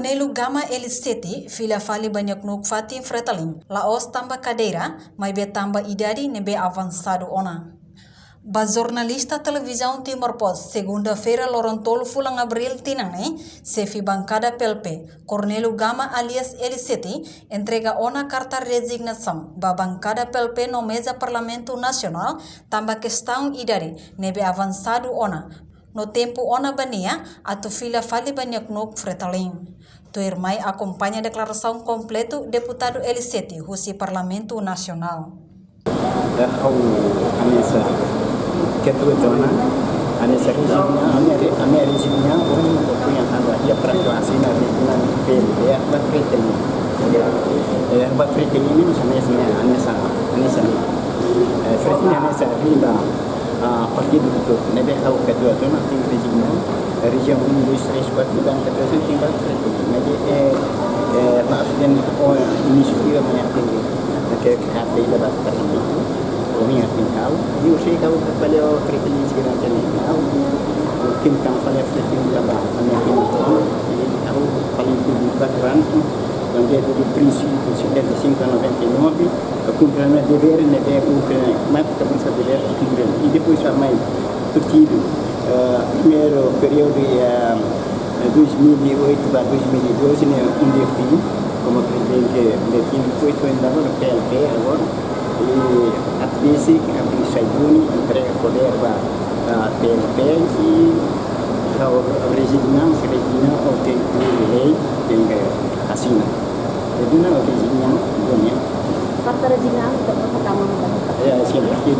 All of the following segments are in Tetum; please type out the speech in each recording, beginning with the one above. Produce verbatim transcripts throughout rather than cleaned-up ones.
Nelu Gama Eliseti fila fali ba nia knuk fatin Fretilin, la'ós tanba kadeira, maibé tanba idade ne'ebé avansadu ona. Ba jornalista Televizaun Timor Post, segunda-feira, loron tolu fulan Abríl tinan ne'e, xefe bankada P L P, Cornélio Gama alias Eliseti, entrega ona karta rezignasaun ba bankada P L P no meza Parlamentu Nasionál, tanba kestaun idade ne'ebé avansadu ona, no tempu ona ba nia atu fila fali ba nia knuk Fretilin. Tuirmai akompaña deklarasaun kompletu Deputadu Eliseti husi Parlamentu Nasionál. Eh, ha'u hanesan ketua zona, hanesan rezigna, ami re-, ami rezigna, um, punha tanda, ia para que asina rezigna, pele, eh, ba Fretilin. Eh, ba Fretilin, hanesan, hanesan, hanesan. Eh, Fretilin, hanesan, riba, ah, partidu hotu, ne'ebé ha'u ketua zona, tenke rezigna, rejiaun um, dois, três, quatro, ne'ebé ketua zona, tenke ba Fretilin. Ne'ebé, eh, eh, maksudnya, oh, inisiativa, mas, tenke, tenke, Ha'u ida ba Fretilin, ohin ha'u tenke halo, i ha'u sei ha'u bele Fretilin sira tene. Ha'u, ha'u tenke fali Fretilin ba, ami tenke, ha'u fali tenke ba durante, durante prinsípiu setenta e cinco a noventa e nove, ha'u kumpre ha'u-nia devér, ne'ebé ha'u kumpre, mas tenke devér, kumpre. I depois ha'u mai partidu, eh, primeiru períodu, eh, dois mil e oito ba dois mil e doze, ne'e, um dia que como presidente, um dia que foi, foi andava no P L P agora, e a polícia, a polícia sai duni, entrega poder ba, ah, P L P, i ha'u rezigna, se rezigna, ha'u tenke lei, tenke asina. Rezigna, ha'u rezigna, duni. Karta rezigna, ita pun pertama muda. Ya, siempre partidu,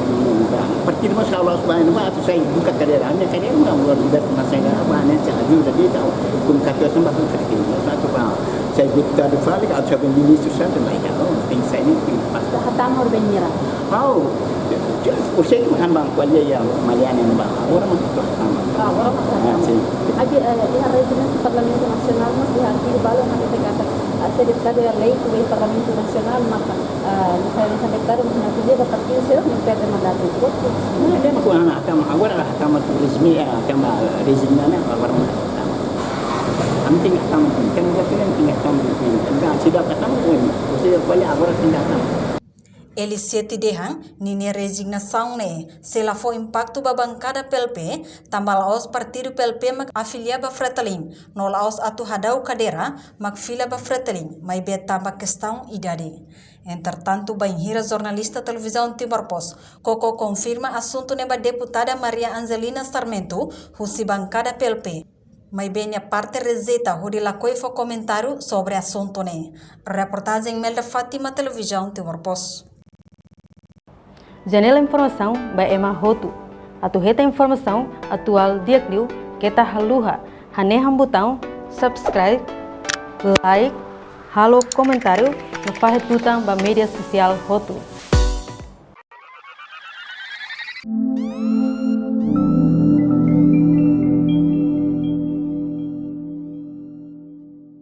partidu, mas kalau harus bayar, mas tu saya buka kadeira, hanya kadeira, mas buat liberta, mas saya nggak apa, hanya saya ajuda dia tahu, pun kata saya bahkan sedikit, mas aku tahu. Sai deputadu fali, ka sai ministru, sai, mas ya, oh, tenke sai ne'e, tenke pas. Hatama horibainhira? Oh, o sei ke makan bang, kualia ya, Mariana ne'e bang, agora mak hatama. Ah, agora mak hatama. Ah, sin. Agi, eh, iha rezignasaun Parlamentu Nasionál, mas iha artigu balu, mak dehan katak, ah, se deputadu eleitu ba Parlamentu Nasionál, maka, ah, misalnya se deputadu, mas na dia ba partidu, se não perde mandatu. Não, não, não, não, hatama, agora hatama turismo, eh, hatama rezigna, ne'e, agora mak hatama. Ami tenke hatama, tenke hatama, tenke hatama, tenke hatama. Entaun, se la hatama, o sea, kualia agora tenke hatama. Eliseti dehan, ninia rezignasaun ne'e sei la fó impaktu ba bankada P L P, tanba la'ós partidu P L P mak afilia ba Fretilin, no la'ós atu hadau kadeira mak fila ba Fretilin, maibé tanba kestaun idade. Entretantu, bainhira jornalista Televizaun Timor Post koko konfirma asuntu ne'e ba deputada Maria Angelina Sarmento, husi bankada P L P, maibé nia parte rejeita hodi lakohi fó komentáriu sobre asuntu ne'e. Reportajen Melda Fátima, Televizaun Timor Post. Janela informasaun ba ema hotu. Atu hetan informasaun atuál di'ak liu, keta haluha hanehan butaun subscribe, like, halo komentáriu, no fahe tutan ba média sosiál hotu.